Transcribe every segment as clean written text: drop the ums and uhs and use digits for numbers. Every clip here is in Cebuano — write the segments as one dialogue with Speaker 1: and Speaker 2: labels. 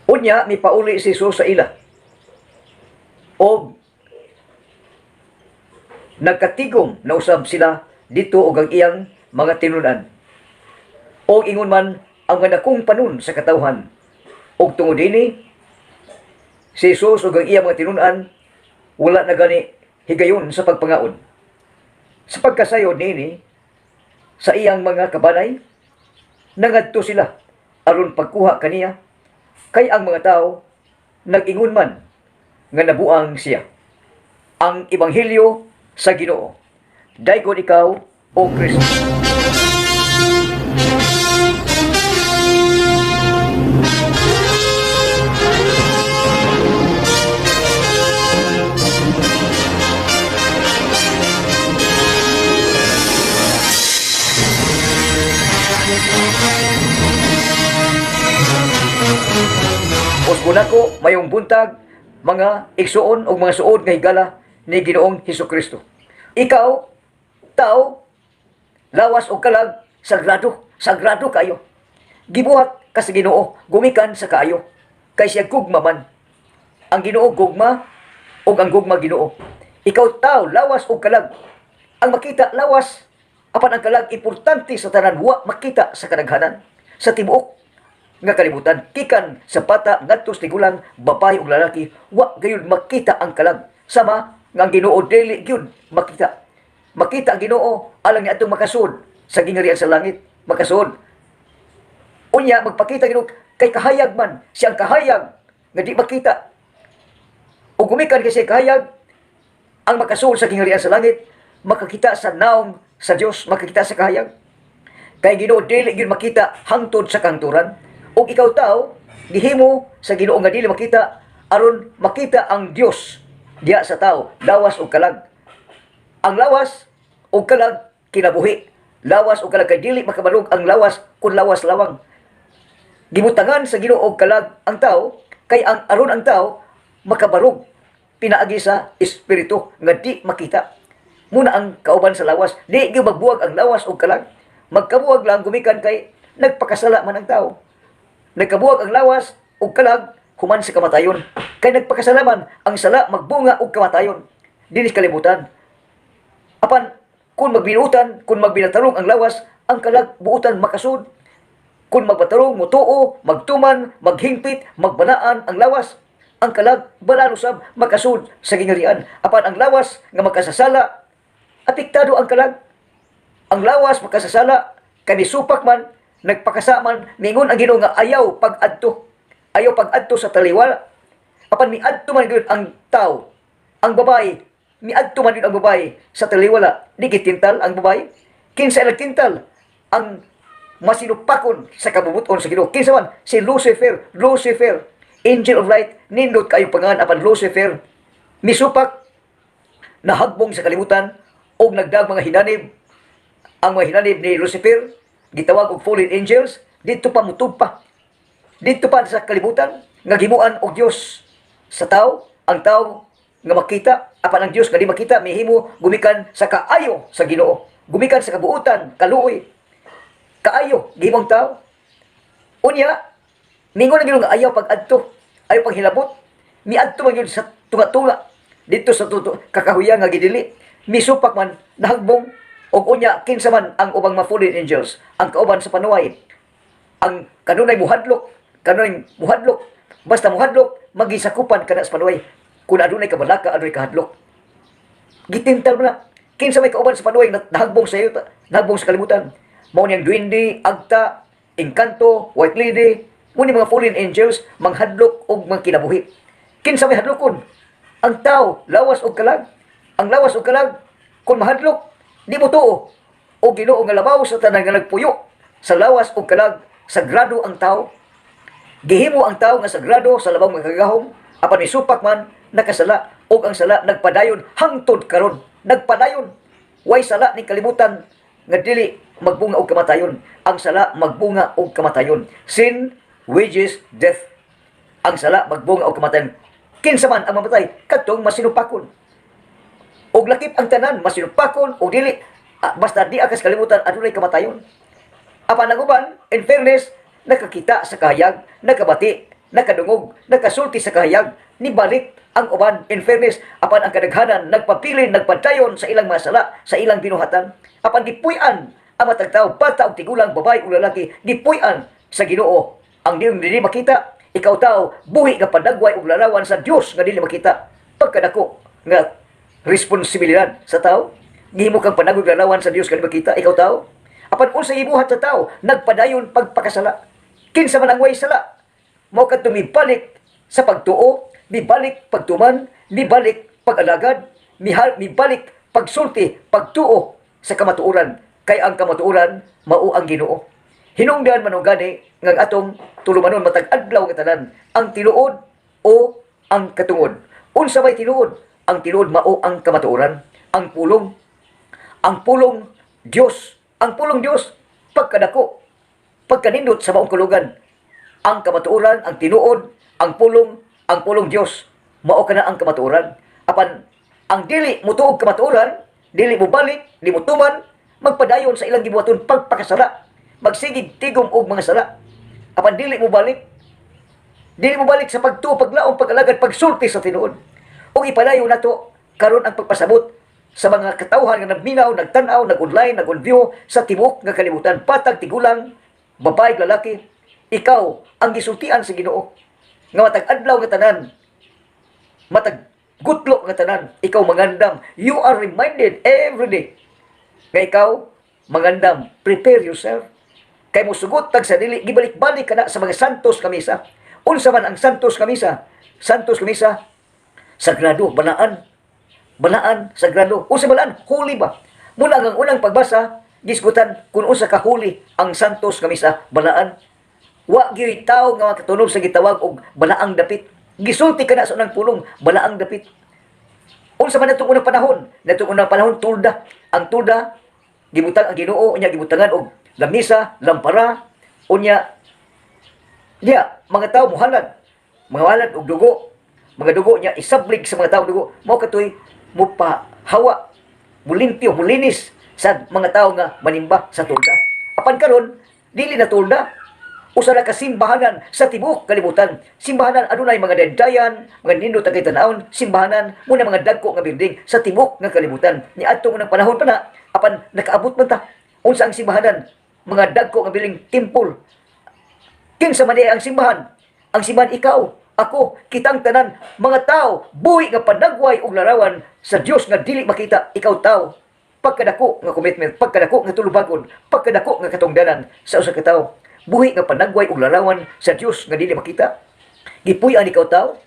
Speaker 1: Unya, mipauli si Jesus sa ila. Og nagkatigom na usab sila dito og ang iyang mga tinun-an. Og ingon man ang mga dakong panon sa katawhan. Og tungod dini, si Jesus ug ang iyang mga tinun-an wala na gani higayon sa pagpangaon. Sa pagkasayod niini sa iyang mga kabanay, nangadto sila aron pagkuha kaniya, kay ang mga tao nag-ingon man nga nabuang siya. Ang Ebanghelyo sa Ginoo. Daygon ikaw, O Kristo. Usbon nako mayong buntag, mga igsuon og mga suod nga higala ni Ginoong Hesus Kristo. Ikaw, tao, lawas og kalag, sagrado, sagrado kayo. Gibuhat ka sa Ginoo gumikan sa kaayo, kay siya gugma man. Ang Ginoo gugma ug ang gugma Ginoo. Ikaw, tao, lawas og kalag. Ang makita lawas, apan ang kalag importante sa tanan, wa makita sa kadaghanan sa tibuok nga kalibutan, gikan sa bata ngadto sa tigulang, babae ug lalaki, wa gayud makita ang kalag, sama nga ang Ginoo dili gyud makita. Makita ang Ginoo alang niya atong makasud sa gingharian sa langit, makasud. Unya magpakita Ginoo kay kahayag man siyang kahayag nga di makita. Ug gumikan kay siya kahayag, ang makasud sa gingharian sa langit makakita sa naong sa Dios, makakita sa kahayag. Kay Ginoo dili gyud makita hangtod sa kahangturan. Ug ikaw, tao, gihimo sa Ginoo nga dili makita aron makita ang Dios diha sa tao, lawas ug kalag. Ang lawas ug kalag kinabuhi. Lawas ug kalag, kay dili makabarog ang lawas kun lawas lawang. Gibutangan sa Ginoo og kalag ang tao kay ang aron ang tao makabarog pinaagi sa espiritu nga di makita. Muna ang kauban sa lawas, di gyud magbuwag ang lawas og kalag. Magkabuwag lang gumikan kay nagpakasala man ang tao. Nagkabuwag ang lawas ug kalag human sa kamatayon. Kay nagpakasala man, ang sala magbunga og kamatayon dinis kalibutan. Apan kung magbinutan, kung magbinatarong ang lawas, ang kalag buutan makasud. Kung magbatarong, mutuo, magtuman, maghingpit, magbanaan ang lawas, ang kalag balaan usab makasud sa gingharian. Apan ang lawas nga makasasala, apektado ang kalag. Ang lawas makasasala, kay misupak man, nagpakasa man, mingon ang Ginoo nga ayaw pag-adto. Ayaw pag-adto sa taliwala. Apan miadto man gyud ang tao, ang babae, miadto man gyud ang babae sa taliwala, di gitintal ang babae. Kinsa nagtintal? Ang masinupakon sa kabubuton sa Ginoo. Kinsa man? Si Lucifer, Lucifer, angel of light, nindot kayo pangan, apan Lucifer misupak, nahagbong sa kalibutan og nagdag mga hinanib. Ang mga hinanib ni Lucifer gitawag og fallen angels, didto pa mutub pa didto pa sa kalibutan nga gimuan og Dios sa tao. Ang tao nga makita, apan ang Dios nga di makita mihimo gumikan sa kaayo sa Ginoo, gumikan sa kabuutan, kaluoy kaayo gihimong tao. Unya mingon ang Ginoo nga ayaw pag-adto, ayaw paghilabot. Miadto man gyud sa tunga-tunga didto sa tuto kakahuyan nga gidili, misupak man, nahagbong. Og unya kinsa man ang ubang mga fallen angels, ang kauban sa panuway, ang kanunay muhadlok, kanunay muhadlok, basta muhadlok magisakupan kana sa panuway. Kung adunay kabalaka, adunay kahadlok, gitintal mo na. Kinsa may kauban sa panuway nahagbong sa iyo, nahagbong sa kalibutan? Mao niyang duwende, agta, engkanto, white lady. Mo ni mga fallen angels manghadlok og mga kinabuhi. Kinsa may hadlokon? Ang tao, lawas og kalag. Ang lawas og kalag kung mahadlok, di mo tuo o Ginoo nga labaw sa tanan nga nagpuyo sa lawas og kalag. Sagrado ang tao. Gihimo ang tao nga sagrado sa labaw nga kagahom, apan misupak man, nakasala, ug ang sala nagpadayon hangtod karon, nagpadayon. Way sala ni kalibutan nga dili magbunga og kamatayon. Ang sala magbunga og kamatayon. Sin wages death. Ang sala magbunga og kamatayon. Kinsa man ang mamatay? Kadtong masinupakon. Og lakip ang tanan, masinupakon o dili, basta di akas kalibutan adunay kamatayon. Apan ang uban, in fairness, nakakita sa kahayag, nakabati Nakadungog, nakasulti sa kahayag, nibalik ang uban, in fairness, apan ang kadaghanan nagpapilin, nagpadayon sa ilang mga sala, sa ilang binuhatan. Apan gipuy-an ang matag tawo, bata o tigulang, babae o lalaki, gipuy-an sa Ginoo. Ang dili makita, ikaw tao, buhi nga panagway og larawan sa Dios nga dili makita. Pagkadako nga responsibilidad sa tao, gihimo kang panagway larawan sa Dios nga dili makita, ikaw tao. Apan unsa gibuhat sa tao, nagpadayon pagpakasala. Kinsa man ang way sala, mao kadto mibalik sa pagtuo, mibalik pagtuman, mibalik pag-alagad, mibalik pagsulti, pagtuo sa kamatuoran. Kay ang kamatuoran mao ang Ginoo. Hinungdan man og gani nga ang atong tulumanon matag adlaw nga tanan ang tinuod o ang katungod. Unsa may tinuod? Ang tinuod mao ang kamatuoran, ang pulong, ang pulong Dios, ang pulong Dios pagkadako, pagkanindot sa maong kulugan. Ang kamatuoran, ang tinuod, ang pulong Dios, mao kana ang kamatuoran. Apan ang dili mutuog kamatuoran, dili mo balik, di mo tuman, magpadayon sa ilang gibuhaton pagpakasala, magsigig tigom og mga sala. Apan dili mo balik sa pagtuo, paglaom, pag-alagad, pagsulti sa tinuod. Ug ipadayon nato karon ang pagpasabot sa mga katawhan nga nagminaw, nagtan-aw, nag-online, nag-view sa tibuok nga kalibutan, batag tigulang, babae, lalaki, ikaw ang gisultian sa Ginoo. Nga matag adlaw nga tanan, matag gutlo nga tanan, ikaw mangandam. You are reminded every day nga ikaw mangandam. Prepare yourself. Kay mosugot tag sa dili, gibalik-balik ka na sa mga santos nga misa. Unsa man ang santos nga misa? Santos nga misa, sagrado, balaan. Balaan, sagrado. Unsa balaan? Holy ba? Muna ang unang pagbasa, gisgutan kung unsa ka holy ang santos nga misa, balaan. Wa gyud tawo nga makatunob sa gitawag og balaang dapit. Gisulti ka na sa unang pulong, balaang dapit. Unsa man natong unang panahon? Natong unang panahon, tulda. Ang tulda gibutang ang Ginoo, unya gibutangan og lamisa, lampara, unya diya mga tao muhalad. Mga halad og dugo. Mga dugo niya isablig sa mga tao dugo. Mao katoy mupahawa, mulimpyo, mulinis sa mga tao nga manimba sa tulda. Apan karon dili na tulda, usa na ka simbahanan sa tibuok kalibutan. Simbahanan adunay mga daydayan, mga nindot ang kay tan-awon, simbahanan muna mga dagko nga building sa tibuok nga kalibutan. Niadtong unang panahon pa na, apan nakaabot man ta. Unsa ang simbahanan? Mga dagko nga building, temple. Kinsa man diay ang simbahan? Ang simbahan ikaw, ako, kitang tanan, mga tao, buhi nga panagway og larawan sa Dios nga dili makita, ikaw tao. Pagkadako nga commitment, pagkadako nga tulubagon, pagkadako nga katungdanan sa usa ka tawo. Buhi nga panagway og larawan sa Dios nga dili makita. Gipuy-an ikaw tao.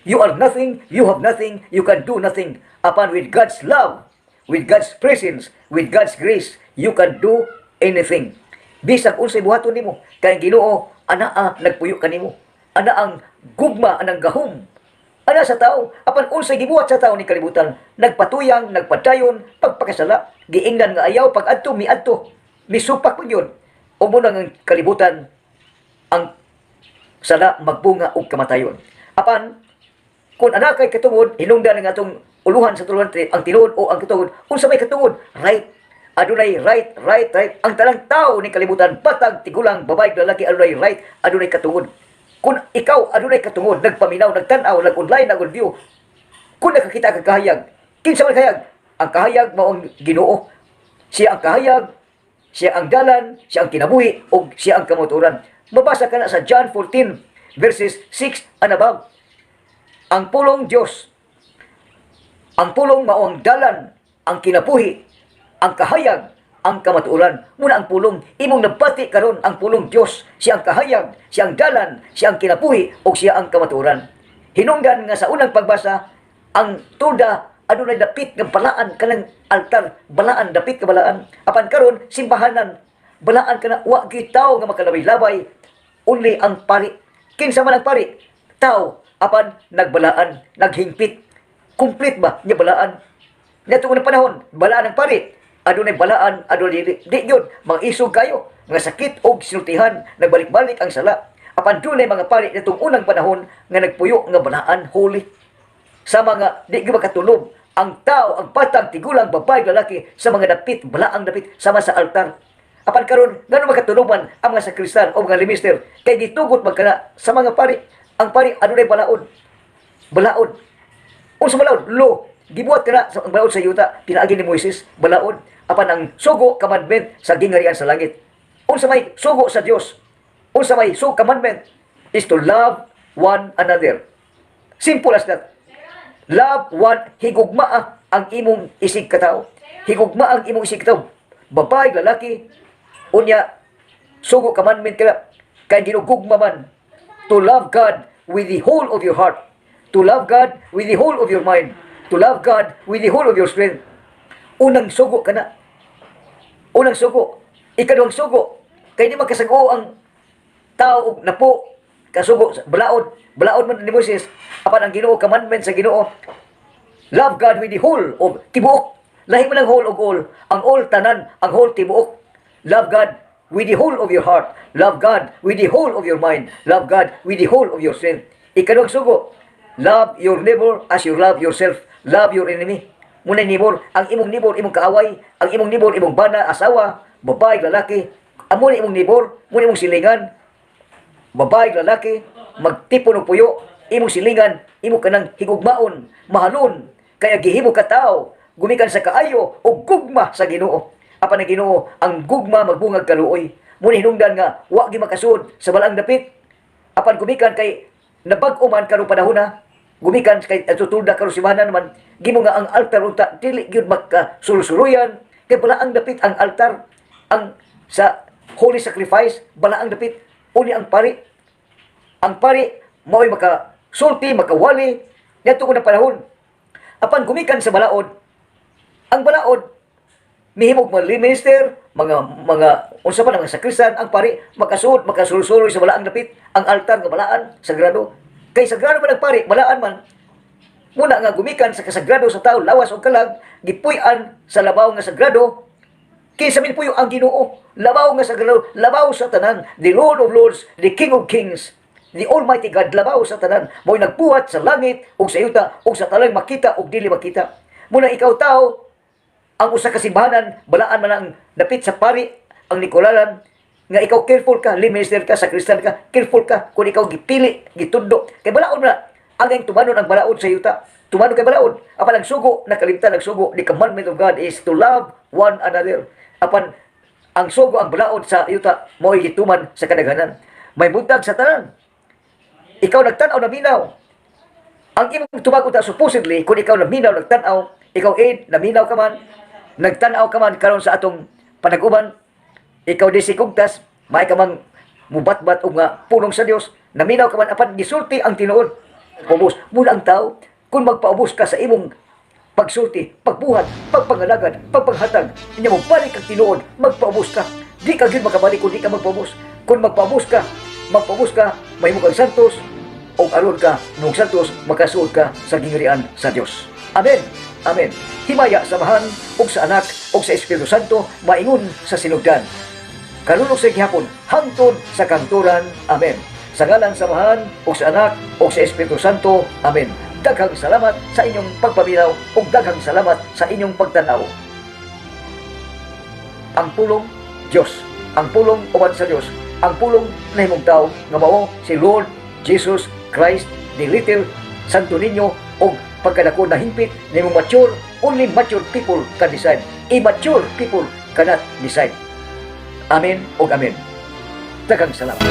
Speaker 1: You are nothing, you have nothing, you can do nothing. Apan with God's love, with God's presence, with God's grace, you can do anything. Bisag unsay buhaton nimo, kay ang Ginoo anaa nagpuyo kanimo. Ana ang gugma, anang gahom. Ana sa tao, apan unsay gibuhat sa tao ni kalibutan, nagpatuyang, nagpadayon, pagpakasala, giingnan nga ayaw pag-adto, miadto, misupak man yun. O mo ang kalibutan, ang sala magbunga og kamatayon. Apan kung ana kay katungod, hinungdan ang atong uluhan sa tuluhan ang tinuod o ang katungod. Unsa may katungod? Right. Adunay right, right, right. Ang tanang tao ni kalibutan, batag, tigulang, babae, lalaki, adunay right, adunay katungod. Kung ikaw adunay katungod, nagpaminaw, nagtan-aw, nag-online, nag-view, kung nakakita ka kahayag, kinsa man kahayag? Ang kahayag mao ang Ginoo. Siya ang kahayag, siya ang dalan, siya ang kinabuhi, ug siya ang kamatuoran. Mabasa ka na sa John 14 verses 6 and above. Ang pulong Dios, ang pulong mao ang dalan, ang kinabuhi, ang kahayag, ang kamatuoran. Muna ang pulong, imong nabati karon ang pulong Dios, siya ang kahayag, siya ang dalan, siya ang kinabuhi, ug siya ang kamatuoran. Hinungdan nga sa unang pagbasa, ang tulda adunay dapit nga balaan kanang altar, balaan, dapit nga balaan. Apan karon simbahanan, balaan kana, wa gyud tawo nga makalabay-labay, only ang pari. Kinsa man ang pari? Tao, apan nagbalaan, naghingpit. Complete ba nya balaan? Natong unang panahon, balaan ang pari. Adunay balaan, adunay dili. Di yun, mga isog kayo, mga sakit og sinultihan, nagbalik-balik ang sala. Apan dunay mga pari nitong unang panahon nga nagpuyo nga balaan, holy. Sa mga di gyud makatulob ang tao, ang batang, tigulang, babae, lalaki sa mga dapit, balaang dapit, sama sa altar. Apan karon, ngano makatunuman ang mga sakristan o mga lay minister kay gitugot man kana sa mga pari? Ang pari adunay balaod. Balaod. Unsa balaod? Lo. Gibuhat kana sa ang balaod sa yuta pinaagi ni Moises, balaod. Apan ang sugo, commandment sa gingharian sa langit. Unsa may sugo sa Dios? Unsa may sugo, commandment is to love one another. Simple as that. Love one, higugmaa ang imong isig katawo. Higugma ang imong isig katawo. Babae, lalaki, unya, sugo, commandment ka kay ginugugma man to love God with the whole of your heart, to love God with the whole of your mind, to love God with the whole of your strength. Unang sugo kana. Unang sugo. Ikaduhang sugo. Kay di makasag-o ang tao og napo kasugo sa balaod. Balaod man ni Moses. Apan ang Ginoo, commandment sa Ginoo, love God with the whole of tibuok. Lahi man ang whole og all. Ang all tanan, ang whole tibuok. Love God with the whole of your heart. Love God with the whole of your mind. Love God with the whole of your strength. Ikaduhang sugo, love your neighbor as you love yourself. Love your enemy. Muna neighbor, ang imong neighbor, imong kaaway, ang imong neighbor, imong bana, asawa, babae, lalaki, amo ni imong neighbor, mo imong silingan, babae, lalaki, magtipon og puyo, imong silingan, imo kanang higugmaon, mahalon, kaya gihimo ka tao, gumikan sa kaayo o gugma sa Ginoo. Apan ang Ginoo, ang gugma magbungag kaluoy. Muna hinungdan nga wa gi makasud sa balaang dapit. Apan gumikan kay nabag-o man karong panahona, gumikan kay atutulda karon simana naman, gimo nga ang altar unta dili gyud makasulsuluyan kay balaang dapit ang altar, ang sa holy sacrifice, balaang dapit. Uni ang pari, ang pari mao'y makasulti, makawali ngadto ko na panahon. Apan gumikan sa balaod, ang balaod mihimog mga lay minister, mga unsa pa, mga sakristan, ang pari makasuod, makasulsuloy sa balaang dapit, ang altar nga balaan, sagrado. Kay sagrado man ang pari, balaan man. Muna nga gumikan sa kasagrado sa tao, lawas o kalag, gipuy-an sa labaw nga sagrado, kinsa min puyo? Ang Ginoo, labaw nga sagrado, labaw sa tanan, the Lord of Lords, the King of Kings, the Almighty God, labaw sa tanan, mo'y nagbuhat sa langit ug sa yuta ug sa tanang makita ug dili makita. Muna ikaw tao, ang usa ka simbahanan, balaan man ang dapit sa pari, ang Nikolalan, nga ikaw careful ka, lay minister ka, sakristan ka, careful ka kung ikaw gipili, gitundo. Kay balaod na, ang iyang tumanon ang balaod sa yuta. Tumanon kay balaod. Apan ang sugo, nakalimtan ang sugo, the commandment of God is to love one another. Apan ang sugo, ang balaod sa yuta, mo'y gituman sa kadaghanan. May buntag sa tanan. Ikaw nagtanaw na minaw. Ang imong tubag unta supposedly, kung ikaw naminaw, nagtanaw, ikaw aid, naminaw ka man, nagtanaw ka man karon sa atong panag-uban, ikaw di si kugtas, may ka mang mubatbat og nga pulong sa Dios, naminaw ka man apan gisulti ang tinuod. Ubos muna ang tao, kung magpaubos ka sa imong pagsulti, pagbuhat, pagpangalagad, pagpanghatag, inya mo balik ang tinuod, magpaubos ka. Di ka gyud makabalik kung di ka magpaubos. Kung magpaubos ka, mahimo kang santos, o aron ka nung santos, makasuod ka sa gingharian sa Dios. Amen. Amen. Himaya sa Amahan, ug sa Anak, ug sa Espiritu Santo, maingon sa sinugdan, karon ug sa gihapon, hangtod sa kahangturan. Amen. Sa ngalan sa Amahan, ug sa Anak, ug sa Espiritu Santo. Amen. Daghang salamat sa inyong pagpaminaw ug daghang salamat sa inyong pagtanaw. Ang pulong Dios, ang pulong uban sa Dios, ang pulong nahimong tao nga mao si Lord Jesus Christ, the little Santo Niño og pagkadako na hingpit nimo mature. Only mature people can decide. Immature people cannot decide. Amen ug amen. Daghang salamat.